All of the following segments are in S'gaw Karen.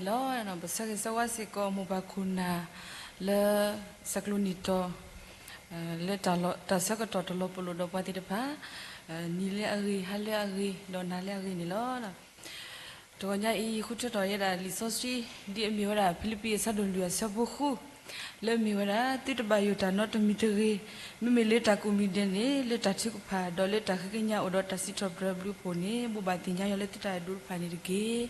လီၤ. ပဆၢဂ့ၤဆၢဝါစ့ၢ်ကီး မိၢ်ပၢ်ခိၣ်နၢ်လၢ ဆဲးကျိးနံၣ်တီၤ လၢတၢ်ဆၢကတီၢ်တလီၤပလိာ်ဒီးပှၤသ့ၣ်တဖၣ်, နံၤလၢအဂ့ၤ, ဟါလၢအဂ့ၤ, ဒီးနၤလၢအဂ့ၤန့ၣ်လီၤ. တဂီၤညါအံၤ ယဃုထၢထီၣ်ဝဲဒၣ်လံာ်စီဆှံ ဒ်အမ့ၢ်ဝဲဒၣ် ဖံလံးပံးအဆၢဒိၣ်လွံၢ်အဆၢဖိဃု, လၢအမ့ၢ်ဝဲဒၣ် သုတဘၣ်ယိၣ်တၢ်နီတမံၤတဂ့ၤ, မ့မ့ၢ်လၢတၢ်ကိးမံၤဒဲးန့ၣ် လၢတၢ်ထုကဖၣ် ဒီးလၢတၢ်ဃ့ကညးအိၣ်ဒီးတၢ်စံးထီၣ်ပတြၢၤအဘျုးအဖှိၣ်န့ၣ် ဘိးဘၣ်သ့ၣ်ညါယွၤလၢသုတၢ်အဲၣ်ဒိးတဖၣ်န့ၣ်တက့ၢ်.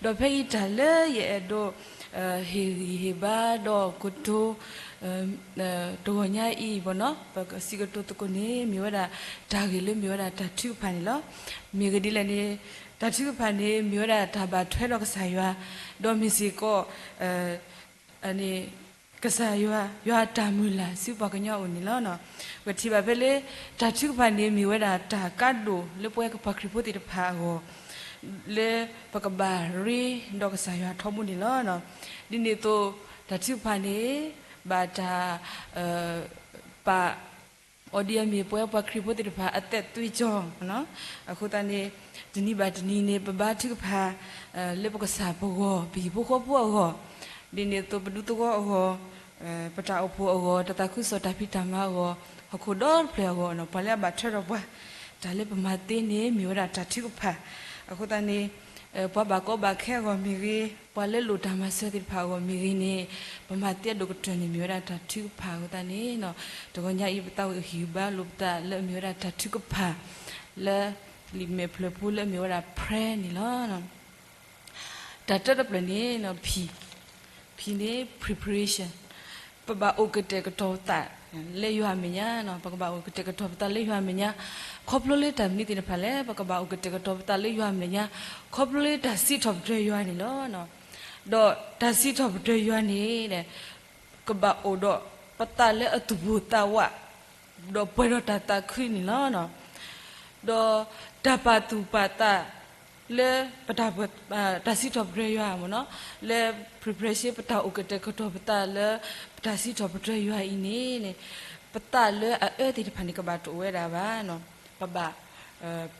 ဒီးဖဲအံၤတၢ်လၢယအဲၣ်ဒိး ဟ့ၣ်ဂံၢ်ဟ့ၣ်ဘါဒီးကတိၤ တဂီၤညါအံၤ ပစံးကတိၤသကိးန့ၣ် မ့ၢ်ဝဲဒၣ် တၢ်ဂ့ၢ်လၢမ့ၢ်ဝဲဒၣ်တၢ်ထုကဖၣ်န့ၣ်လီၤ. မ့ၢ်ဂ့ၢ်ဒ်လဲၣ်န့ၣ် တၢ်ထုကဖၣ်န့ၣ် မ့ၢ်ဝဲဒၣ်တၢ်ဘၣ်ထွဲဒီးကစၢ်ယွၤ, ဒီးမ့ၢ်စ့ၢ်ကီး ကစၢ်ယွၤ ယွၤအတၢ်မုၢ်လၢ်ဆူပှၤကညီအအိၣ်န့ၣ်လီၤ. ပထံၣ်ဘၣ်ဖဲလၢ တၢ်ထုကဖၣ်န့ၣ် မ့ၢ်ဝဲဒၣ်တၢ်ကါဒိၣ်လၢပဝဲပှၤခရံာ်ဖိသ့ၣ်တဖၣ်အဂီၢ်, လၢပကဘၣ်ရ့ဒီးကစၢ်ယွၤထီဘိန့ၣ်လီၤ. ဒ်န့ၣ်အသိး တၢ်ထုကဖၣ်န့ၣ် ဘၣ်တၢ် ပာ် အီၤဒ်အမ့ၢ်ပဝဲပှၤခရံာ်ဖိသ့ၣ်တဖၣ် အသက်သွေးကြော်, အဃိသတးန့ၣ် တနံၤဘၣ်တနံၤန့ၣ် ပဘါထုကဖၣ် လၢပကစၢ်ပဂီၢ် ပဟံၣ်ဖိဃီဖိအဂီၢ်, ဒ်န့ၣ်အသိး ပဒူသဝီအဂီၢ်, ပတၢ်အိၣ်ဖှိၣ်အဂီၢ်, တၢ်သးခုကစီၣ်တၢ်ဖံးတၢ်မၤအဂီၢ်, ဟီၣ်ခိၣ်ဒီတဖျၢၣ်အဂီၢ်, ပှၤလၢအဘၣ်ထွဲဒီးပှၤ, တၢ်လၢပမၤသ့န့ၣ် မ့ၢ်ဝဲဒၣ်တၢ်ထုကဖၣ်. အဃိသတးန့ၣ် ပှၤဘၣ်ကီဘၣ်ခဲအဂီၢ်မ့ၢ်ဂ့ၤ, ပှၤလၢလိၣ်တၢ်မၤစၢၤသ့ၣ်တဖၣ်အဂီၢ်မ့ၢ်ဂ့ၤန့ၣ် ပမၤသ့အဒိၣ်ကတၢၢ်န့ၣ် မ့ၢ်ဝဲဒၣ်တၢ်ထုကဖၣ်အဃိသတးန့ၣ်, တဂီၤညါအံၤ ပသးအိၣ်ဟ့ၣ်ဂံၢ်ဘါလိာ်ပသးလၢအမ့ၢ်ဝဲဒၣ်တၢ်ထုကဖၣ် လၢလံာ်မဲာ်ဖျၢၣ်ဖိလၢအမ့ၢ်ဝဲဒၣ် prayer န့ၣ်လီၤ. တၢ်တၢတဖျၢၣ်န့ၣ် P, P န့ၣ် preparation, ပဘၣ်အိၣ်ကတဲာ်ကတီၤပသးလၢယွၤအမဲာ်ညါ, ပကဘၣ်အိၣ်ကတဲာ်ကတီၤပသးလၢယွၤအမဲာ်ညါ, ခီဖျိလၢတၢ်မနုၤသ့ၣ်တဖၣ်လဲၣ်, ပကဘၣ်အိၣ်ကတဲာ်ကတီၤပသးလၢယွၤအမဲာ်ညါ, ခီဖျိလၢတၢ်စံးထီၣ်ပတြၢၤယွၤန့ၣ်လီၤ. ဒီးတၢ်စံးထီၣ်ပတြၢၤယွၤန့ၣ် ကဘၣ်အိၣ်ဒီးပသးလၢအသူၣ်ပိၢ်သးဝး, ဒီးပှဲၤဒီးတၢ်သးခုန့ၣ်လီၤ. ဒီးတၢ်ပာ်သူၣ်ပာ်သးလၢပတၢ် တၢ်စံးထီၣ်ပတြၢၤယွၤမ့ၢ်နီၤ, လၢ preparation ပတၢ်အိၣ်ကတဲာ်ကတီၤပသးလၢ ပတၢ်စံးထီၣ်ပတြၢၤယွၤအံၤန့ၣ် ပသးလၢအအၢသ့ၣ်တဖၣ်န့ၣ် ကဘၣ်တအိၣ်ဝဲဒၣ်ဘၣ်. ပဘၣ်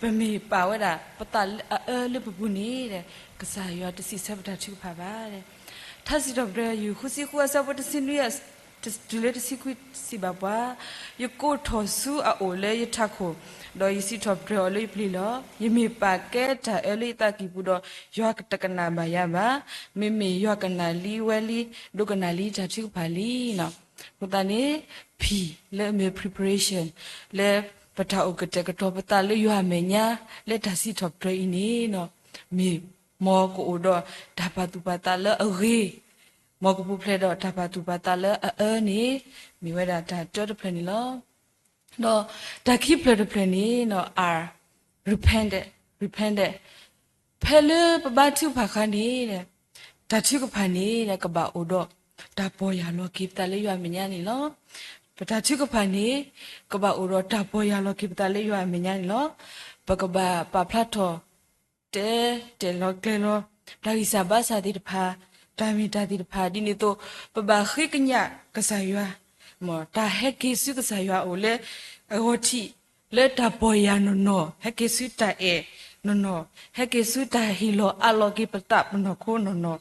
ပမ့ၢ်ပာ်ဝဲဒၣ် ပသးလၢအအၢလၢပပူၤန့ၣ် ကစၢ်ယွၤတစံးဆၢပတၢ်ထုကဖၣ်ဘၣ်. ထါစံးထီၣ်ပတြၢၤ ယူၢ်ဃုဆံဃုအဆၢဖိတဆံနွံ တုၤလၢတဆံခွံစံးဘၣ်ပှၤ, ယကိးထီၣ်ဆူအအိၣ်လၢယထးခိၣ်, ဒီးယစံးထီၣ်ပတြၢၤအီၤလၢယပျ့ၤလီၤ. ယမ့ၢ်ပာ်ကဲတၢ်အၢလၢယသးကံၢ်ပူၤဒီး ယွၤတကနၣ်ဘၣ်ယၤဘၣ်. မ့မ့ၢ်ယွၤကနၣ်လံဝဲလံ, ဒိကနၣ်လံတၢ်ထုကဖၣ်လံ. အဃိသတးန့ၣ် P လၢအမ့ၢ် preparation လၢပတၢ်အိၣ်ကတဲာ်ကတီၤပသးလၢယွၤအမဲာ်ညါ လၢတၢ်စံးထီၣ်ပတြၢၤအံၤန့ၣ် မ့ၢ်မ်ကအိၣ်ဒီးတၢ်ပာ်သူၣ်ပာ်သးလၢအဂ့ၤ, မ်ကပူၤဖျဲးဒီးတၢ်ပာ်သူၣ်ပာ်သးလၢအအၢန့ၣ် မ့ၢ်ဝဲဒၣ်တၢ်တၢတဖျၢၣ်န့ၣ်လီၤ. ဒီးတၢ်ခံဖျၢၣ်တဖျၢၣ်န့ၣ် R, repent, repent. ဖဲလၢပဘါထုကဖၣ်အခါန့ၣ် တၢ်ထုကဖၣ်န့ၣ် ကဘၣ်အိၣ်ဒီးတၢ်ပီၢ်ယၢ်လီၤက့ၤပသးလၢယွၤအမဲာ်ညါန့ၣ်လီၤ. ပတၢ်ထုကဖၣ်န့ၣ် ကဘၣ်အိၣ်ဒီးတၢ်ပီၢ်ယၢ်လီၤက့ၤပသးလၢယွၤအမဲာ်ညါန့ၣ်လီၤ. ပကဘၣ်ပာ်ဖျါထီၣ် တဲတဲာ်လီၤကျဲၤလီၤ တၢ်ဂံၢ်စၢ်ဘါစၢ်သ့ၣ်တဖၣ်, တၢ်မ့ၢ်တၢ်သ့ၣ်တဖၣ် ဒ်န့ၣ်အသိး ပဘၣ်ဃ့ကညးကစၢ်ယွၤ, မ်တၢ်ဟဲက့ၤဆူကစၢ်ယွၤအအိၣ်လၢအဂီၢ်ထံး လၢတၢ်ပီၢ်ယၢ်နီၢ်နီၢ်, ဟဲက့ၤဆူတၢ်အဲၣ်နီၢ်နီၢ်, ဟဲက့ၤဆူတၢ်ဟ့ၣ်လီၤအးလီၤက့ၤပသးပနီၢ်ခိနီၢ်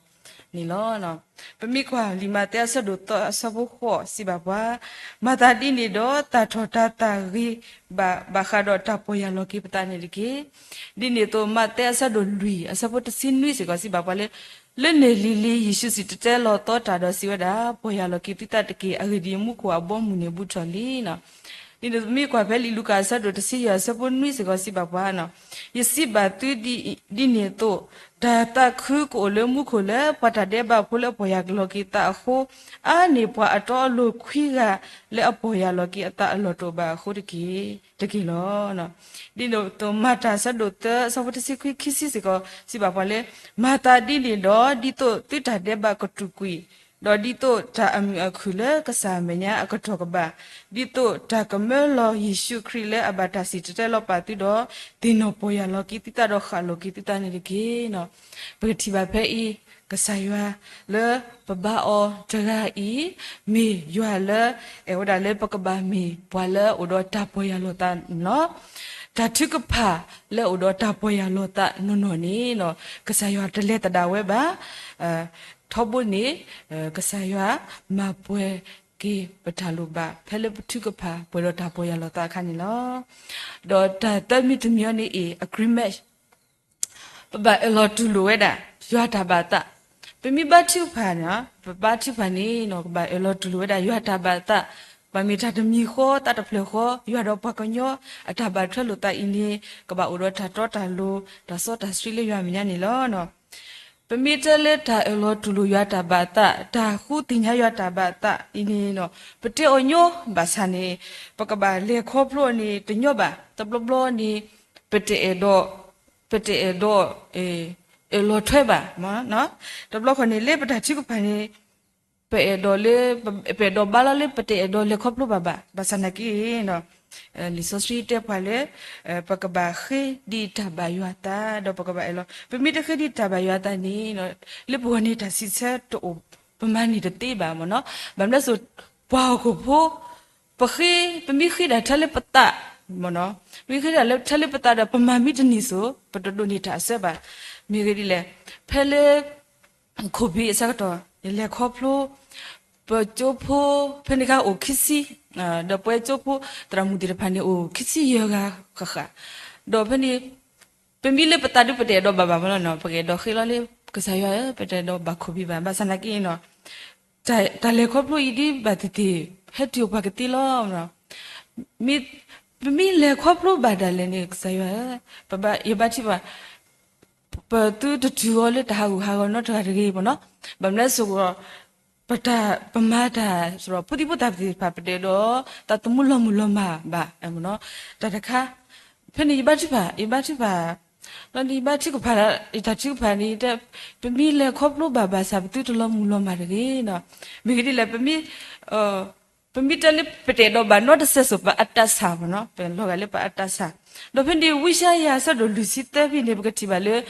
နီၢ်န့ၣ်လီၤ. ပမ့ၢ်ကွၢ်လံာ်မးသဲအဆၢဒိၣ်သၢအဆၢဖိဃိးစံးဘၣ်ပှၤ, မၤသးဒ်န့ၣ်ဒီး သၣ်ထီၣ်တၢ်သးဂ့ၤဘၣ် ဘၣ်ဃးဒီးတၢ်ပီၢ်ယၢ်လီၤက့ၤပသးန့ၣ်တက့ၢ်. ဒ်န့ၣ်အသိး မးသဲအဆၢဒိၣ်လွံၢ်အဆၢဖိတဆံနွံစ့ၢ်ကီးစံးဘၣ်ပှၤလၢ လၢန့ၣ်လံၤလံၤ ယ့ၣ်ၡူးစံၣ်တဲၤတဲလီၤသီတၢ်ဒီးစံးဝဲဒၣ်, ပီၢ်ယၢ်လီၤက့ၤသုသးတက့ၢ်. အဂ့ၢ်ဒ်အံၤ, မူခိၣ်အဘီအမုၢ်န့ၣ်ဘူးထီၣ်လံ. ဒ်န့ၣ်အသိး ပမ့ၢ်ကွၢ်ဖဲလံာ်လူၤကၣ်အဆၢဒိၣ်တဆံယဲၢ် အဆၢဖိနွံစ့ၢ်ကီးစံးဘၣ်ပှၤ, ယစံးဘၣ်သုဒ်န့ၣ်အသိး, တၢ်သးခုကအိၣ်လၢမူခိၣ်လၢ ပှၤတၢ်ဒဲးဘးဖိလၢအပီၢ်ယၢ်လီၤက့ၤသးအဃိ, အါန့ၢ်ပှၤအတီအလိၤခွံဂၤလၢအပီၢ်ယၢ်လီၤက့ၤအသးအလီၢ်တအိၣ်ဘၣ်အဃိတက့ၢ်, တက့ၢ်လီၤ. ဒ်န့ၣ်အသိး မၤတၢ်အဆၢဒိၣ်သၢအဆၢဖိတဆံခွံ ခံဆံစ့ၢ်ကီးစံးဘၣ်ပှၤလၢ မၤသးဒ်န့ၣ်ဒီး ဒ်သိးသုတၢ်ဒဲးဘးကတူၢ်ကွံာ်, ဒီးဒ်သိးတၢ်အမုာ်အခုၣ်လၢကစၢ်အမဲာ်ညါအကတီၢ်ကဘၣ်, ဒ်သိးတၢ်ကမၢလီၤယ့ၣ်ၡူးခရံာ်လၢအဘၣ်တၢ်စံၣ်တဲၤတဲလီၤပာ်သုဒီး သ့ၣ်နီၣ်ပီၢ်ယၢ်လီၤက့ၤသုသးဒီးဃၣ်လိၤက့ၤသုသးန့ၣ်တက့ၢ်. ပကထံၣ်ဘၣ်ဖဲအံၤ ကစၢ်ယွၤလၢပဘါအီၤတဂၤအံၤ မ့ၢ်ယွၤလၢအဲၣ်ဝဲဒၣ်လၢပကဘၣ်မ့ၢ်ပှၤလၢအအိၣ်ဒီးတၢ်ပီၢ်ယၢ်လီၤသးန့ၣ်လီၤ. တၢ်ထုကဖၣ်လၢအအိၣ်ဒီးတၢ်ပီၢ်ယၢ်လီၤသးနီၢ်နီၢ်န့ၣ် ကစၢ်ယွၤတလဲၤသဒၣ်ဝဲဘၣ်. ထီဘိန့ၣ် ကစၢ်ယွၤမၤပှဲၤက့ၤပတၢ်လိၣ်ဘၣ် ဖဲလၢပထုကဖၣ်ပှဲၤဒီးတၢ်ပီၢ်ယၢ်လီၤသးအခါန့ၣ်လီၤ. ဒီးတၢ်သၢမံၤတမံၤအံၤန့ၣ်အံၤ agreement ပဘၣ်အၢၣ်လီၤတူၢ်လိာ်ဝဲဒၣ် ယွၤတၢ်ဘၣ်သး. ပမ့ၢ်ဘါထုကဖၣ်န့ၣ် ပဘါထုကဖၣ်န့ၣ် ကဘၣ်အၢၣ်လီၤတူၢ်လိာ်ဝဲဒၣ် ယွၤတၢ်ဘၣ်သး, ဘၣ်မ့ၢ်တၢ်တမံၤဃီ သးတဖျၢၣ်ဃီ ယွၤဒီးပှၤကညီအတၢ်ဘၣ်ထွဲလိာ်သးအံၤန့ၣ် ကဘၣ်အိၣ်ဒီးတၢ်တီတၢ်လိၤ တၢ်စီတၢ်ဆှံလၢယွၤမဲာ်ညါန့ၣ်လီၤ. ပမ့ၢ်တဲလၢတၢ်အၢၣ်လီၤတူၢ်လိာ်ယွၤတၢ်ဘၣ်သး တၢ်ဃုသ့ၣ်ညါယွၤတၢ်ဘၣ်သးအံၤန့ၣ် ပတဲအီၤညီဘၣ်ဆၣ်န့ၣ် ပကဘၣ်လဲၤခီဖျိအီၤန့ၣ် တညီဘၣ်. တဘျီဘျီန့ၣ် ပတအဲၣ်ဒိး ပတအဲၣ်ဒိး အၢၣ်လီၤထွဲဘၣ်. တဘျီဃီန့ၣ် လၢပတၢ်ထုကဖၣ်န့ၣ် ပအဲၣ်ဒိးလၢ ပအဲၣ်ဒိးဘါလီၤလၢပတအဲၣ်ဒိးလဲၤခီဖျိဘၣ်ဘၣ်. ဘၣ်ဆၣ်နာ်က့ လံာ်စီဆှံတဲပှၤလၢ ပကဘၣ်ဃ့ဒံးတၢ်ဘၣ်ယွၤသး ဒီးပကဘၣ်အၢၣ်လီၤ. ပမ့ၢ်တဃ့ဒံးတၢ်ဘၣ်ယွၤသးန့ၣ် လၢပဂီၢ်န့ၣ်တၢ်စံးဆၢတအိၣ် ပမၤန့ၢ်တသ့ဘၣ်မ့ၢ်နီၤ. ဘၣ်မနုၤလဲၣ်စိ ပှၤဟီၣ်ခိၣ်ဖိ ပဃ့ ပမ့ၢ်ဃ့တၢ်ထဲလၢပသး မ့ၢ်နီၤ, ပမ့ၢ်ဃ့တၢ်လၢထဲလၢပသးဒီး ပမၤမ့ၢ်တန့ၢ်စိ ပတဒိးန့ၢ်တၢ်အဆၢဘၣ်. မ့ၢ်ဂ့ၢ်ဒ်လဲၣ်, ဖဲလၢ ခိၣ်ဘံၣ်အဆၢကတီၢ် ယလဲၤခီဖျိ ပကၠိဖိ ဖဲန့ၣ်ခါအိၣ်ခံဆံ, ဒီးပဝဲကၠိဖိသရၣ်မုၣ်သ့ၣ်တဖၣ်န့ၣ် အိၣ်ခံဆံယဲၢ်ဂၤဃၣ်ဃၣ်, ဒီးဖဲန့ၣ် ပမ့ၢ်လၢပသးဒုး ပတအဲၣ်ဒိးဘၣ်ဘၣ်မ့ၢ်နီၤ, ပကအဲၣ်ဒိးဃ့လီၤလၢ ကစၢ်ယွၤဧၢ ပတအဲၣ်ဒိးဘၣ်ခိၣ်ဘံၣ်ဘၣ်. ဘၣ်ဆၣ်နာ်က့နီၤ တၢ်လဲၤခီဖျိအံၤဒ်ဘၣ်သ့ၣ်သ့ၣ် ဟဲတုၤပှၤကသ့လီၤ. မ့ၢ် ပမ့ၢ်လဲၤခီဖျိဘၣ်ဒၣ်လဲာ်န့ၣ် ကစၢ်ယွၤဧၢ, ပဘၣ် ယဘါထုကဖၣ် ပသုတတုၤအီၤလၢတၢ်ဟးဂူာ်ဟးဂီၤနီတဂၤတဂ့ၤမ့ၢ်နီၤ. ဘၣ်မနုၤလဲၣ်စိ ပတၢ် ပမၤတၢ်စရီ ဖိသံဖိသၣ်သ့ၣ်တဖၣ် ပတအဲၣ်ဒိး သးသမူလီၤမုၢ်လီၤမၢ်ဘၣ်မ့ၢ်နီၤ. တၢ်တခါ ဖဲန့ၣ်ယဘါထုကဖၣ် ယဘါထုကဖၣ် ဒီးယဘါထုကဖၣ် ယတၢ်ထုကဖၣ်န့ၣ် ပမ့ၢ်လဲၤခီဖျိဘၣ်ဘၣ်ဆၣ် ပသုတလီၤမုၢ်လီၤမၢ်တဂ့ၤနီၤ. မ့ၢ်ဂ့ၢ်ဒ်လဲၣ် ပမ့ၢ် ပမ့ၢ်တဲလၢပတအဲၣ်ဒိးဘၣ်နီတစဲးစိ ပအတၢ်ဆၣ်မ့ၢ်နီၤ, ပလီၤဂာ်လၢပအတၢ်ဆၣ်. ဒီးဖဲန့ၣ် ဝံယၡါယၤအဆၢဒိၣ်လွံၢ်ဆံသၢဖဲန့ၣ် ပကထံၣ်ဘၣ်လၢ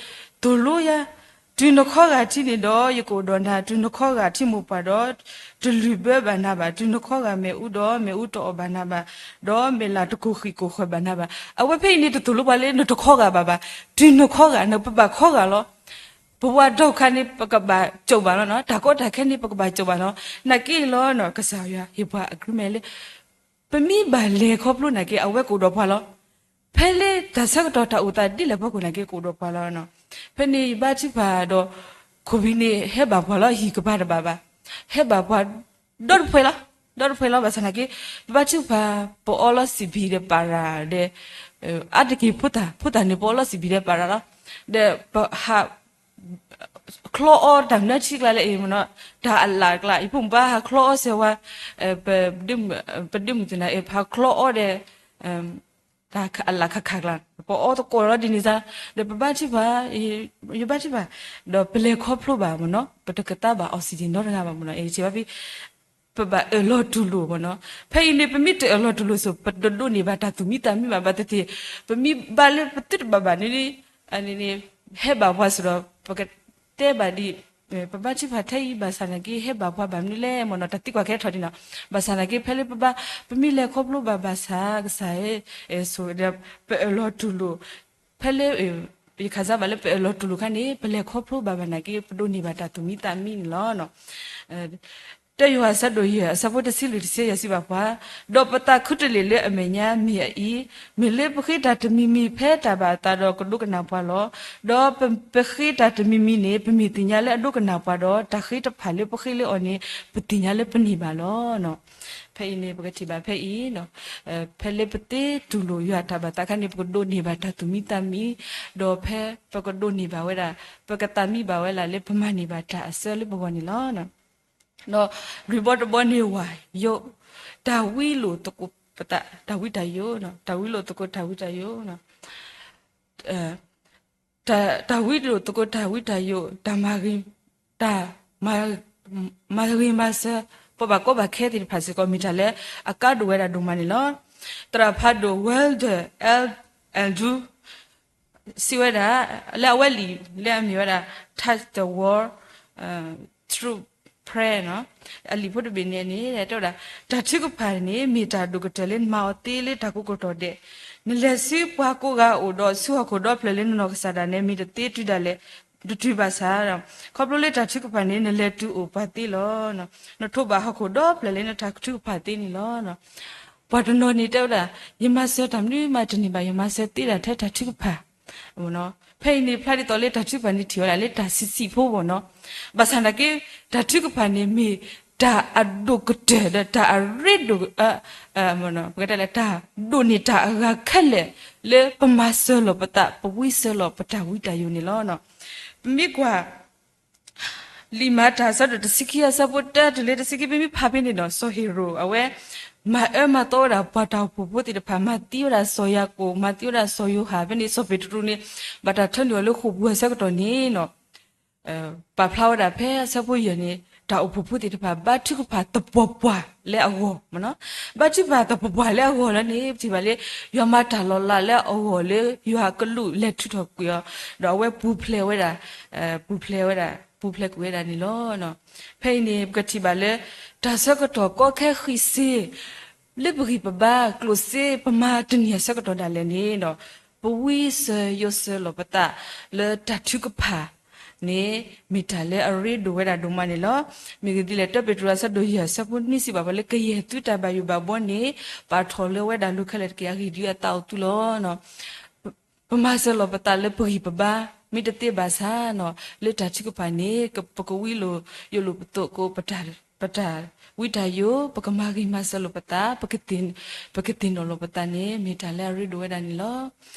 သိၣ်လိယၤ တုၤနခီဂာ်ထံးန့ၣ်ဒီး ယကအိၣ်ဒီးနၤ, တုၤနခီဂာ်ထံးမိၢ်ပှၢ်ဒီး တလုၢ်ဘၢဘၣ်နၤဘၣ်, တုၤနခီဂာ်မ့ၣ်အူဒီး မ့ၣ်အူတအီၣ်ဘၣ်နၤဘၣ်, ဒီးမ့ၢ်လၢ်တကိၢ်ဃံးကိၢ်ဃၢၤဘၣ်နၤဘၣ်. အဝဲဖဲအံၤန့ၣ် တသိၣ်လိပှၤလၢနတခီဂာ်ဘၣ်ဘၣ်, တုၤနခီဂာ် နပဘၣ်ခီဂာ်လီၤ. ပဝဲဒၣ်ခါန့ၣ် ပကဘၣ်စိာ်ဘၣ်လီၤနီၤ, တၢ်ကီတၢ်ခဲန့ၣ် ပကဘၣ်စိာ်ဘၣ်လီၤ. နာ်က့လီၤ ကစၢ်ယွၤဟ့ၣ်ပှၤ agreement လၢ ပမ့ၢ်ဘၣ်လဲၤခီဖျိနာ်က့ အဝဲကအိၣ်ဒီးပှၤလီၤ. ဖဲလၢတၢ်ဆၢကတီၢ်တၢ်အိၣ်သးဒ်လဲၣ်ဖီခိၣ်နာ်က့ ကအိၣ်ဒီးပှၤလီၤ. ဖဲန့ၣ်ယဘါထုကဖၣ်ဒီး ခိၣ်ဘံၣ်န့ၣ် ဟဲဘၣ်ပှၤလီၤ ဟံၣ်ကပၤတဘၣ်ဘၣ်, ဟဲဘၣ်ပှၤ ဒီတဖှဲးလီၤ, ဒီတဖှဲးလီၤ. ဘၣ်ဆၣ်နာ်က့ ပဘါထုကဖၣ် ပအီလီၤစံးဘံၣ်ဒီးပၤရၤဒီး အါတက့ၢ်ဖိသၣ် ဖိသၣ်န့ၣ် ပအီလီၤစံးဘံၣ်ဒီးပၤရၤလီၤ. ဒီးပဟး ချီအီတၢ်မနုၤထံကျါလၢအံၤမ့ၢ်နီၤ, တၢ်အလၣ်ကျါ ယဖိမုၣ်ဘၣ်ဟးချီအီစဲးဝါ, ပဒ့မုၣ်သ့ၣ်နၤအံၤ ဟးချီအီဒီး တၢ်အလၣ်ခးခးကျါ ပအီသကိးလီၤဒ်န့ၣ်စါ, ဒီးပဘါထုကဖၣ်, ယဘါထုကဖၣ်, ဒီးပလဲၤခီဖျိဘၣ်မ့ၢ်နီၤ, ပတကသါဘၣ် oxygen နီတဂၤဘၣ်မ့ၢ်နီၤ, အံၤစံးဘၣ်ဖဲ ပဘၣ်အၢၣ်လီၤတူၢ်လိာ်မ့ၢ်နီၤ. ဖဲအံၤန့ၣ် ပမ့ၢ်တအၢၣ်လီၤတူၢ်လိာ်စိ ပတဒိးန့ၢ်ဘၣ်တၢ်သူၣ်မံသးမံဘၣ်. ဘၣ်သ့ၣ်သ့ၣ် ပမ့ၢ်ဘါလၢပသုတဘၣ်ဘၣ်န့ၣ် အန့ၣ်န့ၣ် ဟဲဘၣ်ပှၤစ့ၢ်ဒီး ပကတဲဘၣ်ဒ် ပဘါထုကဖၣ်ထဲအံၤဘၣ်ဆၣ်နာ်က့ ဟဲဘၣ်ပှၤဘၣ်မနုၤလဲၣ်မ့ၢ်နီၤ, တၢ်သံကွၢ်ကဲထီၣ်ဒ်နီၤ. ဘၣ်ဆၣ်နာ်က့ ဖဲလၢပဘါ ပမ့ၢ်လဲၤခီဖျိဘၣ်ဘၣ်ဆၣ် ကစၢ်ဧၢ ဆိဒီး ပအၢၣ်လီၤတူၢ်လိာ် ဖဲလၢ ယခးစါဘၣ်လၢပအၢၣ်လီၤတူၢ်လိာ်ခါန့ၣ် ပလဲၤခီဖျိဘၣ်ဘၣ်နာ်က့ ပဒိးန့ၢ်ဘၣ်တၢ်သူၣ်မံသးမံန့ၣ်လီၤ. တၢယိၤဟၣ်အဆၢဒိၣ်ယဲၢ် အဆၢဖိတဆံလွံၢ်တဆံယဲၢ်စံးဘၣ်ပှၤ, ဒီးပသးခူတလ့ၢ်လၢအမဲာ်ညါမ့ၢ်အအံၤ, မ့ၢ်လၢပဃ့တၢ်တမံၤမံၤဖဲတၢ်ဘၣ်အသးဒီးကဒိကနၣ်ပှၤလီၤ. ဒီးပ ပဃ့တၢ်တမံၤမံၤန့ၣ် ပမ့ၢ်သ့ၣ်ညါလၢအဒိကနၣ်ပှၤဒီး တၢ်ဃ့တဖၣ်လၢပဃ့လၢအီၤန့ၣ် ပသ့ၣ်ညါလၢပန့ၢ်ဘၣ်လီၤ. ဖဲအံၤန့ၣ် ပကထံၣ်ဘၣ်ဖဲအံၤ ဖဲလၢပသ့တူၢ်လိာ်ယွၤတၢ်ဘၣ်သးခါန့ၣ် ပကဒိးန့ၢ်ဘၣ်တၢ်သူၣ်မံသးမံ, ဒီးဖဲပကဒိးန့ၢ်ဘၣ်ဝဲဒၣ် ပကသးမံဘၣ်ဝဲဒၣ်လၢပမၤန့ၢ်ဘၣ်တၢ်အစၢလၢပဂီၢ်န့ၣ်လီၤ. ဒီးလွံၢ်ဘီတဘီန့ၣ်ဝဲ ယိး တၢ်ဝံလိာ်သကိးပသး တၢ်ဝံတၢ်ယိး, တၢ်ဝံလိာ်သကိးတၢ်ဝံတၢ်ယိး, တၢ် တၢ်ဝံလိာ်သကိးတၢ်ဝံတၢ်ယိး, တၢ်မၤဂ့ၤ တၢ် မၤဂ့ၤမၤစၢၤ ပှၤဘၣ်ကီဘၣ်ခဲသ့ၣ်တဖၣ်စ့ၢ်ကီး မ့ၢ်တၢ်လၢအကါဒိၣ်ဝဲဒၣ်ဒိၣ်မးန့ၣ်လီၤ. သရၣ်ဖးဒိၣ် Wilder L. Andrews စံးဝဲဒၣ် လၢအဝဲလံာ်လၢအမ့ၢ်ဝဲဒၣ် Touch the World Through Prayer prayer နီၤ. အလံာ်ဖိတဘ့ၣ်န့ၣ်န့ၣ် တဲဝဲဒၣ် တၢ်ထုကဖၣ်န့ၣ် မ့ၢ်တၢ်ဒိၣ်ကတၢၢ်လၢနမၤအီၤသ့လၢတၢ်ကိးကတီၢ်ဒဲး, နလဲၤဆူပှၤကိးဂၤအအိၣ်ဒီး ဆူဟီၣ်ခိၣ်ဒီဖျၢၣ်လၢနနီၢ်ကစၢ်ဒၣ်နဲ မ့ၢ်တသ့တုၤဒၣ်လဲာ် တတုၤဘၣ်ဆၣ်, ခီဖျိလၢတၢ်ထုကဖၣ်န့ၣ် နလဲၤတုၤအိၣ်ပှၤသ့လီၤ. နထိးဘၣ်ဟီၣ်ခိၣ်ဒီဖျၢၣ်လၢနတၢ်ထုကဖၣ်သ့န့ၣ်လီၤ. ပှၤတနီၤန့ၣ်တဲဝဲဒၣ် ယမၤစၢၤတၢ်မနုၤမးတန့ၢ်ဘၣ်, ယမၤစၢၤသ့ဒၣ်ထဲတၢ်ထုကဖၣ် ဖဲအံၤန့ၣ် ဖျါဒ်သိးလၢတၢ်ထုကဖၣ်န့ၣ်ထံၣ်ဝဲဒၣ်လၢတၢ်ဆံးဆံးဖိဘၣ်နီၤ. ဘၣ်ဆၣ်နာ်က့ တၢ်ထုကဖၣ်န့ၣ်မ့ၢ်တၢ်အဒိၣ်ကတၢၢ်ဒီးတၢ်အရ့ဒိၣ်, ပကတဲလၢတၢ်ဒိၣ်န့ၢ်တၢ်အဂၤခဲလၢာ် လၢပမၤစၢၤလီၤပသး ပဝံစၢၤလီၤပတၢ်ဝံတၢ်ယိာ်န့ၣ်လီၤ. ပမ့ၢ်ကွၢ် လံာ်မၤတၢ်အဆၢဒိၣ်တဆံခံအဆၢဖိတၢတုၤလၢတဆံခံ ပမ့ၢ်ဖးဖဲန့ၣ်ဒီး စီၤဟ့ၤရိာ်အဝဲ မၤအၢမၤသီဝဲဒၣ်ပှၤတၢ်အိၣ်ဖှိၣ်ဖိသ့ၣ်တဖၣ်, မၤသံဝဲဒၣ်စီၤယၤကိာ်, မၤသံဝဲဒၣ်စီၤယိၤဟၣ်, ဖဲန့ၣ်စီၤပ့းတရူးန့ၣ် ဘၣ်တၢ်ထၢနုာ်အီၤလၢဃိာ်ပူၤအဆၢကတီၢ်န့ၣ်နီၤ ပာ်ဖျါဝဲဒၣ်ဖဲအဆၢဖိယဲၢ်န့ၣ် တၢ်အိၣ်ဖှိၣ်ဖိသ့ၣ်တဖၣ် ဘါထုကဖၣ်သပှၢ်ပှၢ်လၢအဂီၢ်, ဘါထုကဖၣ်သပှၢ်ပှၢ်လၢအဂီၢ်လၢန့ၣ် ပထံၣ်ဘၣ်လၢ ယွၤမၤတၢ်လီၤလးလၢအဂီၢ်လၢယွၤအကလူးလဲၤထုးထီၣ်ကွံာ်အီၤ, ဒီးအဝဲပူၤဖျဲးဝဲဒၣ်, ပူၤဖျဲးဝဲဒၣ်, ပူၤဖျဲးကွံာ်ဝဲဒၣ်န့ၣ်လီၤ. ဖဲအံၤန့ၣ် ပကထံၣ်ဘၣ်လၢ တၢ်ဆၢကတီၢ်ကီခဲဃံးစ့ လၢပဂံၢ်ပဘါကျိၣ်စ့ ပမၤတန့ၢ်အဆၢကတီၢ်ဒၣ်လဲာ်န့ၣ်ဒီး ပဝံစၢၤယိာ်စၢၤလီၤပသးလၢတၢ်ထုကဖၣ်န့ၣ် မ့ၢ်တၢ်လၢအရ့ဒိၣ်ဝဲဒၣ်ဒိၣ်မးန့ၣ်လီၤ. မ့ၢ်ဂ့ၢ်ဒ်လဲၣ် တၢပ့းတရူးအဆၢဒိၣ်ယဲၢ်အဆၢဖိနွံစံးဘၣ်ပှၤလၢ ကယဲၢ်သုတၢ်ဘၣ်ယိၣ်ဘၣ်ဘှီန့ၣ် ပာ်ထီၣ်လၢဝဲဒၣ်လိၤခဲလၢာ်တက့ၢ်. အဂ့ၢ်ဒ်အံၤ အသးအိၣ်သုလီၤ. ပမၤစၢၤလီၤပသးလၢပဂံၢ်ပဘါ မ့ၢ်တသ့ဘၣ်ဆၣ်နီၤ လၢတၢ်ထုကဖၣ်န့ၣ် ပကဝံလိာ်ယိာ်လိာ်ပသးကိး ပတၢ်ဝံတၢ်ယိာ် ပကမၤဂ့ၤမၤစၢၤလိာ်ပသး, ပကသ့ၣ်နီၣ်လိာ်ပသးန့ၣ် မ့ၢ်တၢ်လၢအရ့ဒိၣ်ဝဲဒၣ်န့ၣ်လီၤ.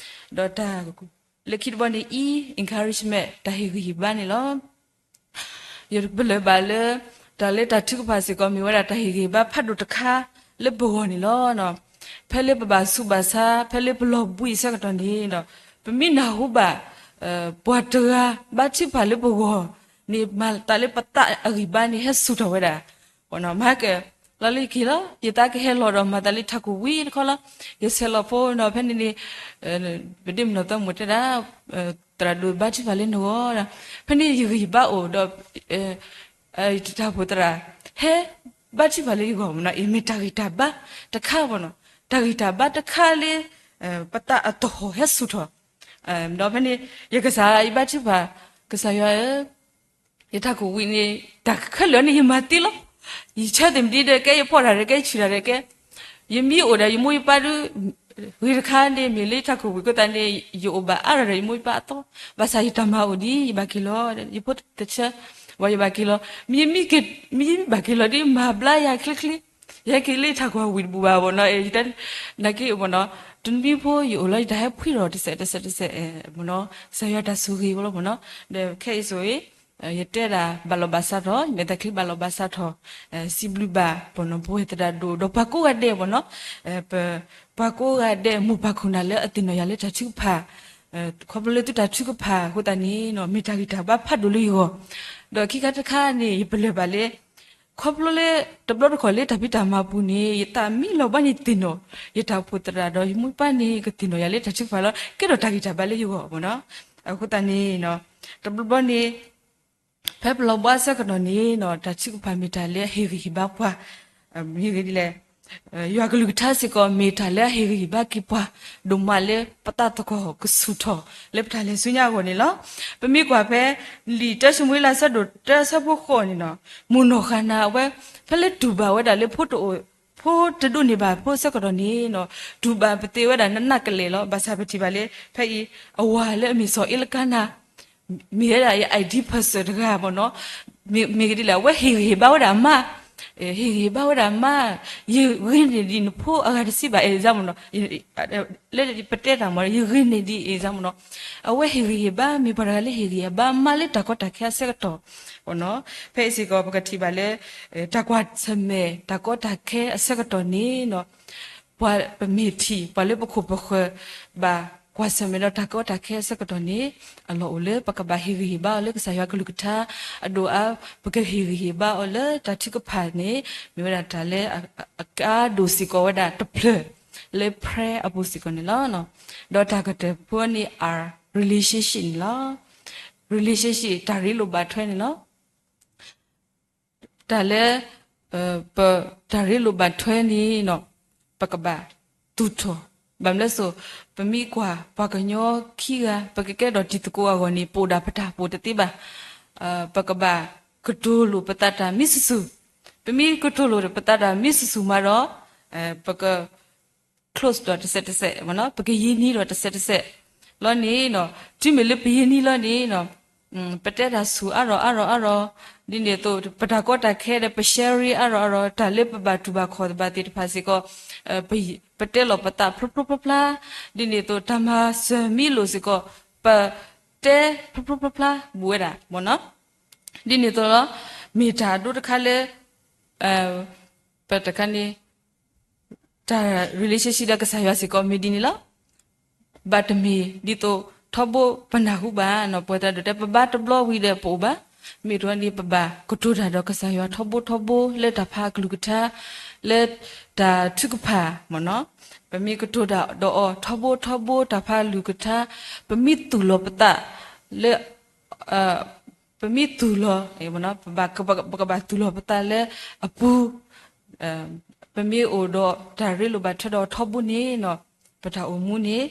ဒီးတၢ်လၢခံတဘီန့ၣ် E, encouragement တၢ်ဟ့ၣ်ဂံၢ်ဟ့ၣ်ဘါန့ၣ်လီၤ. ယပလၢၢ်ဘၣ်လၢ တၢ်လၢတၢ်ထုကဖၣ်စ့ၢ်ကီး မ့ၢ်ဝဲဒၣ်တၢ်ဟ့ၣ်ဂံၢ်ဟ့ၣ်ဘါဖးဒိၣ်တခါလၢပဂီၢ်န့ၣ်လီၤ. ဖဲလၢပဘၣ်ဆူးဘၣ်ဆါ ဖဲလၢပလီၤဘှံးအဆၢကတီၢ်န့ၣ်ဒီး ပမ့ၢ်နၢ်ဟူဘၣ် ပှၤတဂၤဘါထုကဖၣ်လၢပဂီၢ်န့ၣ် မၤတၢ်လၢပသးအဂံၢ်ဘါန့ၣ် ဟဲဆူၣ်ထီၣ်ဝဲဒၣ် မၤကလီလၢယက့ၤလီၤ, ယသးကဟဲလီၤဒီးမၤတၢ်လၢတၢ်ကူၣ်ဝံတခီလီၤ. ယဆဲးလီၤဖိနီၤ ဖဲန့ၣ်န့ၣ် ပဒ့မုၣ်နီၢ်သီမုၣ်တဲဒၣ် သရၣ်ဒိၣ်ဘါထုကဖၣ်လၢနဂီၢ်, ဖဲန့ၣ်ယဂံၢ်ယဘါအိၣ်ဒီး ယတၢ်အိၣ်ဖှိၣ်သရၣ် ဟဲဘါထုကဖၣ်လၢယဂီၢ်မ့ၢ်နီၤ, အံၤမ့ၢ်တၢ်ဂံၢ်တၢ်ဘါတခါမ့ၢ်နီၤ, တၢ်ဂံၢ်တၢ်ဘါတခါလၢ ပသးအသဟီၣ်ဟဲဆူၣ်ထီၣ် ဒီးဖဲန့ၣ် ယကစၢ်ယဘါထုကဖၣ်, ကစၢ်ယွၤဧၢ, ယတၢ်ကူၣ်ဝံန့ၣ် တၢ်ခဲလၢာ်န့ၣ် ယမၤသ့လီၤ. ယဆၢသ့ၣ်မတၤဒီးကဲ ယဖီၣ်တၢ်ဒီးကဲ ယဆူၣ်တၢ်ဒီးကဲ, ယမ့ၢ်အိၣ်ဒီးယမိၢ်ယပၢ်ဒုး ဂ့ၤတခါန့ၣ် မ့ၢ်လၢယတၢ်ကူၣ်ဝံအဃိသတးန့ၣ် ယအိၣ်ဘၣ်အါထီၣ်ဒီးယမိၢ်ယပၢ်အသီ, ဘၣ်ဆၣ်ယတၢ်မၤအိၣ်ဒံး ယဘၣ်က့ၤလီၤ, ယဖိတဆၢ ဝံၤယဘၣ်က့ၤလီၤ, မ့ၢ်ယမ့ၢ်ဘၣ်က့ၤလီၤဒ် မၤဘျါယၤချ့ချ့, ယဟဲက့ၤလၢယတၢ်ကူၣ်ဝံတဘူၣ်ဘၣ်မ့ၢ်နီၤ, နာ်က့မ့ၢ်နီၤ, တနွံဖိယအိၣ်လီၤ ယတၢ်ဟဲဖှံထီၣ်တစဲးတစဲးတစဲးမ့ၢ်နီၤ, ကစၢ်ယွၤတၢ်ဆိၣ်ဂ့ၤဝဲလီၤမ့ၢ်နီၤ, ဒီးခဲအံၤဆိၣ်ဂ့ၤ ယတဲဒၣ်ဘၣ်လီၤဘၣ်စးထီၣ်, ယမဲာ်သၣ်ချံဘၣ်လီၤဘၣ်စးထီၣ်, စံးဘျုးဘၣ်ပှၤနီၢ်ပဝဲၢ်သရၣ်ဒိၣ် ဒီးပှၤကိးဂၤဒဲးမ့ၢ်နီၤ, ပှၤကိးဂၤဒဲး မိၢ်ပၢ်ခိၣ်နၢ်လၢအသ့ၣ်နီၣ်ယၤလၢတၢ်ထုကဖၣ်, ခီဖျိလၢသုတၢ်ထုကဖၣ်အဃိသတးန့ၣ် မ့ၢ်တၢ်ဂံၢ်တၢ်ဘါဖးဒိၣ်လၢယဂီၢ်, ဒီးခံခါတခါန့ၣ် ယပလၢၢ်ဘၣ်လၢ ခီဖျိလၢတဘျီတခီၣ်လၢတၢ်ဖံးတၢ်မၤပူၤန့ၣ် ယသးမံလီၤဘၣ်န့ၣ်သ့ၣ်နီၣ်, ယတၢ်အိၣ်ဖှိၣ်သရၣ်ဒီးယမိၢ်ပၢ်န့ၣ် ကသ့ၣ်နီၣ်ယၤလၢတၢ်ထုကဖၣ်လီၤ, ကဲထီၣ်တၢ်ဂံၢ်တၢ်ဘါလၢယဂီၢ်မ့ၢ်နီၤ, အဃိသတးန့ၣ် တဘျီဘျီန့ၣ် ဖဲပလီၤဘှါအဆၢကတီၢ်န့ၣ် တၢ်ထုကဖၣ်မ့ၢ်တၢ်လၢအဟ့ၣ်ဂံၢ်ဟ့ၣ်ဘါပှၤ, မ့ၢ်ဂ့ၢ်ဒ်လဲၣ်, ယွၤကလုၢ်ကထါစ့ၢ်ကီး မ့ၢ်တၢ်လၢအဟ့ၣ်ဂံၢ်ဟ့ၣ်ဘါက့ၤပှၤ ဒိၣ်မးလၢပသးသဟီၣ်ကဆူၣ်ထီၣ် လၢပတၢ်လဲၤဆူညါအဂီၢ်န့ၣ်လီၤ. ပမ့ၢ်ကွၢ်ဖဲ လံာ်တၢၡမူၤအ့လး အဆၢဒိၣ်တၢ အဆၢဖိဃိးန့ၣ်နီၤ, မိၢ်နီၢ်ဃၣ်နၤအဝဲ ဖဲလၢတူၢ်ဘၣ်ဝဲဒၣ်လၢဖိတအိၣ် ဖိတဒိးန့ၢ်ဘၣ်ဖိအဆၢကတီၢ်န့ၣ်နီၤ, တူၢ်ဘၣ်ပသ့ဝဲဒၣ်နးနးကလဲာ်လီၤ. ဘၣ်ဆၣ်ပထံၣ်ဘၣ်လၢ ဖဲအံၤ အဝၤလၢအမ့ၢ်စီၤအ့လကါနၤ မ့ၢ်ဝဲဒၣ်ယ ideal person တဂၤမ့ၢ်နီၤ, မ့ၢ်ဂ့ၢ်ဒ်လဲၣ် အဝဲဟ့ၣ်ဂံၢ်ဟ့ၣ်ဘါဝဲဒၣ်အမါ, ဟ့ၣ်ဂံၢ်ဟ့ၣ်ဘါဝဲဒၣ်အမါ, ယဂ့ၤန့ၢ်ဒံးနဖိအဂၤတစံးဘၣ် example မ့ၢ်နီၤ, လၢပတဲတၢ်မ့ၢ် ယဂ့ၤန့ၢ်ဒံး example မ့ၢ်နီၤ, အဝဲဟ့ၣ်ဂံၢ်ဟ့ၣ်ဘါ မ့ၢ်ပှၤတဂၤလၢဟ့ၣ်ဂံၢ်ဟ့ၣ်ဘါအမါလၢတၢ်ကီတၢ်ခဲအဆၢကတီၢ်မ့ၢ်နီၤ, ဖဲအံၤစ့ၢ်ကီးပကထံၣ်ဘၣ်လၢ တၢ်ကွၢ်ဆၢၣ်မဲာ် တၢ်ကီတၢ်ခဲအဆၢကတီၢ်န့ၣ်နီၤ ပှၤပမ့ၢ်ထံၣ် ပှၤလၢပခိၣ်ပဃၢၤ ဘၣ်ကွၢ်ဆၢၣ်မဲာ်ဒီးတၢ်ကီတၢ်ခဲအဆၢကတီၢ်န့ၣ် အလီၢ်အိၣ်လၢပကဘၣ်ဟ့ၣ်ဂံၢ်ဟ့ၣ်ဘါအီၤလၢကစၢ်ယွၤကလုၢ်ကထါ အဒိၣ်အါ ပကဟ့ၣ်ဂံၢ်ဟ့ၣ်ဘါအီၤလၢတၢ်ထုကဖၣ်န့ၣ် မ့ၢ်ဝဲဒၣ်တၢ်လၢ အကါဒိၣ်စ့ၢ်ကီးဝဲဒၣ်တဖျၢၣ်လၢ prayer အပူၤစ့ၢ်ကီးန့ၣ်လီၤ. ဒီးတၢ်ကတၢၢ်ဖိန့ၣ် အ relationship န့ၣ်လီၤ. relationship တၢ်ရ့လိာ်ဘၣ်ထွဲန့ၣ်လီၤ. တၢ်လၢ ပတၢ်ရ့လိာ်ဘၣ်ထွဲန့ၣ် ပကဘၣ်သူၣ်ထီၣ်, ဘၣ်မနုၤလဲၣ်စိ, ပမ့ၢ်ကွၢ်ပှၤကညီခံဂၤ ပကကဲထီၣ်တံၤသကိးအဂီၢ်န့ၣ် ပအိၣ်ဒၣ်ပတၢ်ပူၤတသ့ဘၣ်. ပကဘၣ်ကတိၤလိာ်ပသးတၢ်မ့ၢ်စူၢ်စူၢ်, ပမ့ၢ်ကတိၤလိာ်ပသးတၢ်မ့ၢ်စူၢ်စူၢ်မးဒီး ပက close ဒီးတစဲးတစဲး, ပကယံာ်နံၤဒီးတစဲးတစဲးလီၤန့ၣ်, တုၤမ့ၢ်လၢပယံာ်နံၤလီၤန့ၣ် ပတဲတၢ်ဆူၣ်အါရီၣ်အါရီၣ်အါရီၣ်, ဒ်န့ၣ်အသိး ပတၢ်ကီတၢ်ခဲဒီး ပ share အါရီၣ်အါရီၣ်, တၢ်လၢပဘၣ်တူၢ်ဘၣ်ခီၣ်ဘၣ်သ့ၣ်တဖၣ်စ့ၢ်ကီး ပတဲလီၤပသးဖျိဖျိဖျါဖျါ, ဒ်န့ၣ်အသိး တၢ်မၤစၢၤမ့ၢ်လိာ်စ့ၢ်ကီး ပတဲဖျိဖျိဖျါဖျါဘူးဝဲဒၣ်မ့ၢ်နီၤ. ဒ်န့ၣ်အသိးလီၤ, မ့ၢ်တၢ်အဒိတခါလၢ ပတခါန့ၣ် တၢ် relationship ဒီးကစၢ်ယွၤစ့ၢ်ကီးမ့ၢ်ဒ်န့ၣ်လီၤ. ဘၣ်တမ့ၢ်ဒ်သိးထီဘိပနၢ်ဟူဘၣ်နီၤ, ပှၤသးဒိၣ်တဲ ပဘါတဘျီဝံၤဒီးပအိၣ်ဘၣ်. မ့ၢ်တခါန့ၣ် ပဘၣ်ကတိၤတၢ်ဒီးကစၢ်ယွၤထီဘိထီဘိ လၢတၢ်ဖးအကလုၢ်ကထါ, လၢတၢ်ထုကဖၣ်မ့ၢ်နီၤ, ပမ့ၢ်ကတိၤတၢ်ဒီးအီၤထီဘိထီဘိ တၢ်ဖးအကလုၢ်ကထါ, ပမ့ၢ်သူၣ်လီၤပသးလၢ ပမ့ၢ်သူၣ်လီၤ, ပကဘၣ်သူၣ်လီၤပသးလၢအပူၤ, ပမ့ၢ်အိၣ်ဒီးတၢ်ရ့လိာ်ဘၣ်ထွဲဒီးအီၤထီဘိန့ၣ်နီၤ, ပတၢ်အိၣ်မူန့ၣ်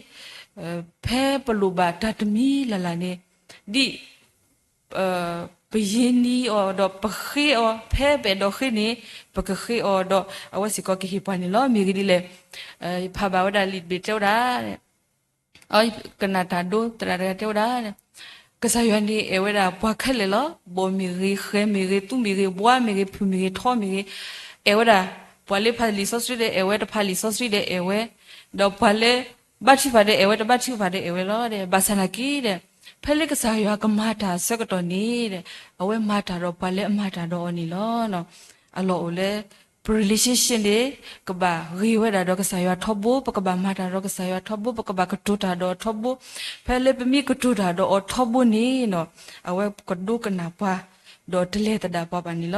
ဖဲပလိၣ်ဘၣ်တၢ်တမံၤလၢ်လၢ်န့ၣ် ဒ် ပယံာ်နံၤအီၤဒီးပဃ့အီၤ, ဖဲပအဲၣ်ဒိးဃ့န့ၣ် ပကဃ့အီၤဒီး အဝဲစ့ၢ်ကီးကဟ့ၣ်ပှၤန့ၣ်လီၤ. မ့ၢ်ဂ့ၢ်ဒ်လဲၣ်, ဖးဘၣ်ဝဲဒၣ်လံာ်တဘ့ၣ်တဲဝဲဒၣ် ကနၣ်တၢ်ဒိသရၣ်တဂၤတဲဝဲဒၣ်, ကစၢ်ယွၤန့ၣ်အဲၣ်ဝဲဒၣ်ပှၤခဲလၢာ်လီၤ. ဘီၣ်မ့ၢ်ဂ့ၤ, ဃဲၤမ့ၢ်ဂ့ၤ, သူမ့ၢ်ဂ့ၤ, ဘှါမ့ၢ်ဂ့ၤ, ဖုၣ်မ့ၢ်ဂ့ၤ, ထီမ့ၢ်ဂ့ၤ, အဲၣ်ဝဲဒၣ်. ပှၤလၢဖးလံာ်စီဆှံဒီးအဲၣ်ဝဲ, တဖးလံာ်စီဆှံဒီးအဲၣ်ဝဲ, ဒီးပှၤလၢဘါထုကဖၣ်ဒီးအဲၣ်ဝဲ, တဘါထုကဖၣ်ဒီးအဲၣ်ဝဲလီၤ. ဘၣ်ဆၣ်နာ်က့ဒီး ဖဲလၢကစၢ်ယွၤကမၤတၢ်အဆၢကတီၢ်န့ၣ်ဒီး အဝဲမၤတၢ်ဒီးပှၤလၢအမၤတၢ်ဒီးအီၤန့ၣ်လီၤ. အလီၢ်အိၣ်လၢ ပ relationship န့ၣ် ကဘၣ်ဂ့ၤဝဲဒၣ်ဒီးကစၢ်ယွၤထီဘိ, ပကဘၣ်မၤတၢ်ဒီးကစၢ်ယွၤထီဘိ, ပကဘၣ်ကတိၤတၢ်ဒီးအီၤထီဘိ. ဖဲလၢပမ့ၢ်ကတိၤတၢ်ဒီးအီၤထီဘိန့ၣ်နီၤ, အဝဲကဒိကနၣ်ပှၤ ဒီးတလဲၤသဒၣ်ပှၤဘၣ်န့ၣ်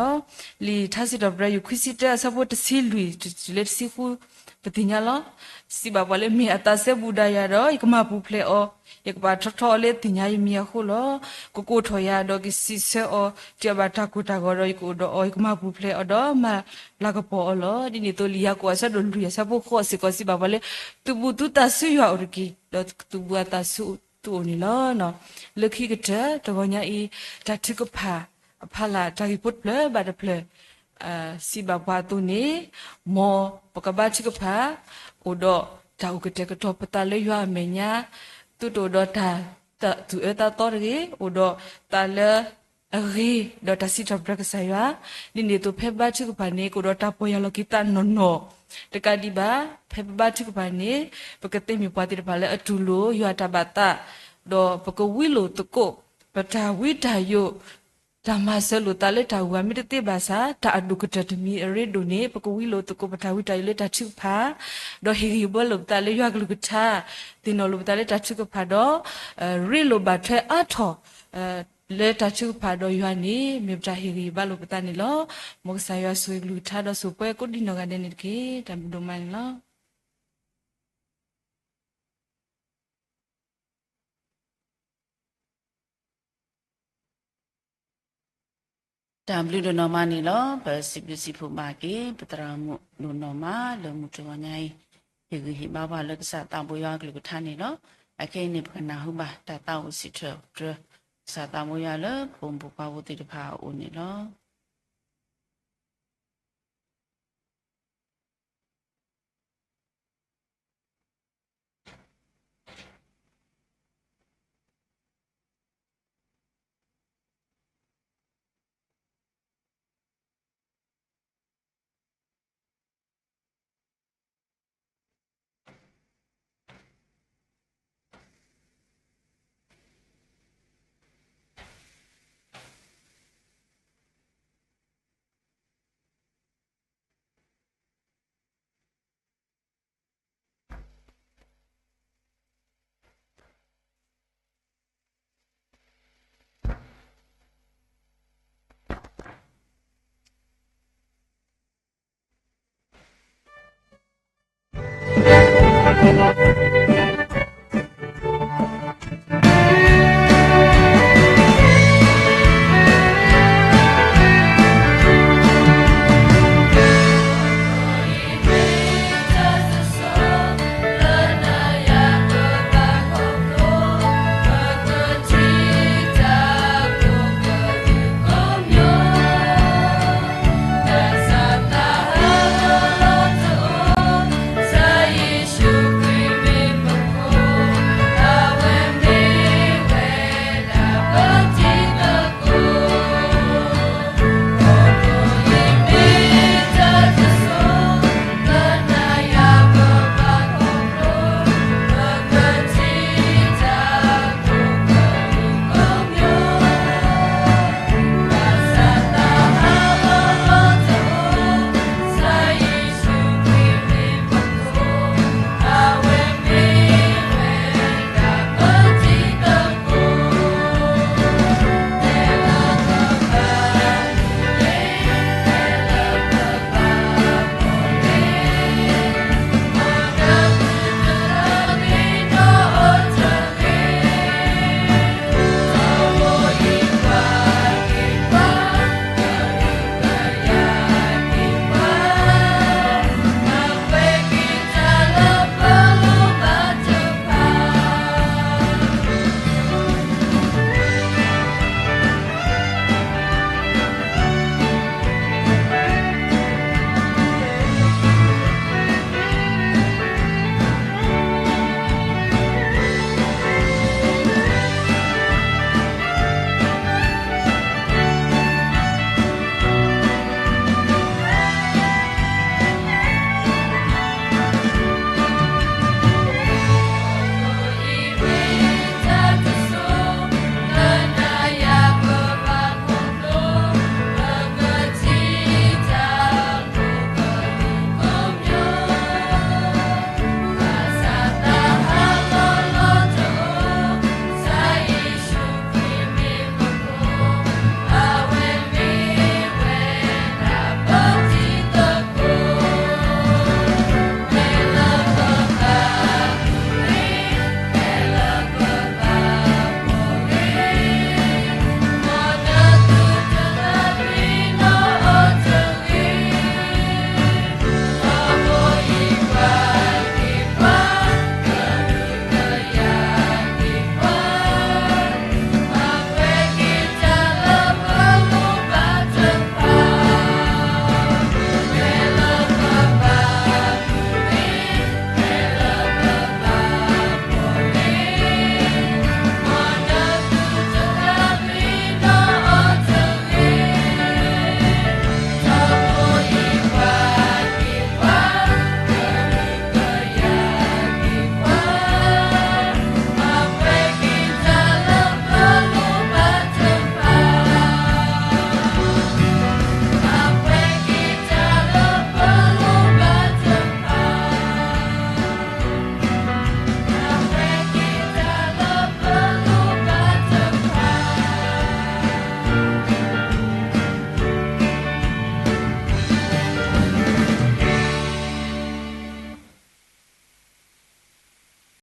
လီၤ. လံာ်ထါစံးထီၣ်ပတြၢၤ ယူၢ်ခွံဆံတၢ အဆၢဖိတဆံလွံၢ်တုၤလၢတဆံဃု ပသ့ၣ်ညါလီၤ. စံးဘၣ်ပှၤလၢ မ့ၢ်အသးစဲဘူးဒၣ်ယၤဒီး ယကမၤပူၤဖျဲးအီၤ, ယကပာ်ထီၣ်ထီအီၤလၢသ့ၣ်ညါယမံၤအဃိလီၤ. ကကိးထီၣ်ယၤဒီးကစံးဆၢအီၤ, တုၤအဘၣ်တၢ်ကိၢ်တၢ်ဂီၤဒီးယကအိၣ်ဒီးအီၤ, ယကမၤပူၤဖျဲးအီၤဒီးမၤလၤကပီၤအီၤလီၤ. ဒ်န့ၣ်အသိး လံာ်ယၤကိာ်အဆၢဒိၣ်လွံၢ်အဆၢဖိဃိးစ့ၢ်ကီး စံးဘၣ်ပှၤလၢ သုးဘူးသုသးဆူယွၤအိၣ်တက့ၢ်, ဒီးသုးဘူးအသးဆူသုအိၣ်န့ၣ်လီၤ. လၢခံကတၢၢ် တဂီၤညါအံၤ တၢ်ထုကဖၣ်အဖီလာ် တၢ်ဂ့ၢ်ဖိတဖျၢၣ်ဘၣ်တဖျၢၣ် စံးဘၣ်ပှၤအသိးန့ၣ်, မ်ပကဘါထုကဖၣ် အိၣ်ဒီးတၢ်အိၣ်ကတဲာ်ကတီၤပသးလၢယွၤအမဲာ်ညါ, သုတအိၣ်ဒီးတၢ်သူၣ်အၢသးသီတဂ့ၤ, အိၣ်ဒီးသးလၢအဂ့ၤဒီးတၢ်စံးထီၣ်ပတြၢၤကစၢ်ယွၤ, ဒ်န့ၣ်အသိးဖဲဘါထုကဖၣ်န့ၣ် ကအိၣ်ဒီးတၢ်ပီၢ်ယၢ်လီၤက့ၤသးနီၢ်နီၢ်, တကးဒံးဘၣ် ဖဲပဘါထုကဖၣ်န့ၣ် ပကသ့မ့ၢ်ပှၤသ့ၣ်တဖၣ်လၢအတူၢ်လိာ်ယွၤတၢ်ဘၣ်သး, ဒီးပကဝံလိာ်သကိး ပတၢ်ဝံတၢ်ယိး တၢ်မၤစၢၤလိာ်သးလၢတၢ်ဂီၤမ့ၢ်တသ့ဘၣ်ဆၣ် တၢ်အဒိၣ်ကတၢၢ်တမံၤအရ့ဒိၣ်န့ၣ် ပကဝံလိာ်သကိးပတၢ်ဝံတၢ်ယိးလၢတၢ်ထုကဖၣ်, ဒီးဟ့ၣ်ဂံၢ်ဟ့ၣ်ဘါလိာ်ပသးလၢယွၤကလုၢ်ကထါ, သ့ၣ်နီၣ်လိာ်ပသးလၢတၢ်ထုကဖၣ်ဒီး ရ့လိာ်ဘၣ်ထွဲအါထီၣ် လၢတၢ်ထုကဖၣ်ဒီးယွၤန့ၣ် မ့ၢ်ပတၢ်ဟ့ၣ်ဂံၢ်ဟ့ၣ်ဘါလိာ်ပသးန့ၣ်လီၤ. မ်ကစၢ်ယွၤဆိၣ်ဂ့ၤကလုၢ်ကထါဒီးဆိၣ်ပှဲၤကိးဒံနီၢ်ဂၤဒဲးန့ၣ်တက့ၢ်. တၢ်ဘျုးဒိၣ်မးန့ၣ်လီၤ. တၢ်ဘျုးဒိၣ်နီၢ်မးန့ၣ်လီၤ. ပစံးဘျုးစံးဖှိၣ်ဘၣ်က့ၤ ပသရၣ်မုၣ်ဒိၣ်နီၢ်မးလၢမုၢ်တဂီၤညါအံၤ ဟ့ၣ်ဂံၢ်ဟ့ၣ်ဘါပှၤလၢကစၢ်သးဘိယွၤကလုၢ်ကထါန့ၣ်လီၤ. အခဲအံၤန့ၣ် ပကနၢ်ဟူဘၣ်တၢ်သးအိၣ်စံးထီၣ်ပတြၢၤ ကစၢ်သးဘိယွၤလၢပအိၣ်မူပှၤဖိသ့ၣ်တဖၣ်အအိၣ်န့ၣ်လီၤ.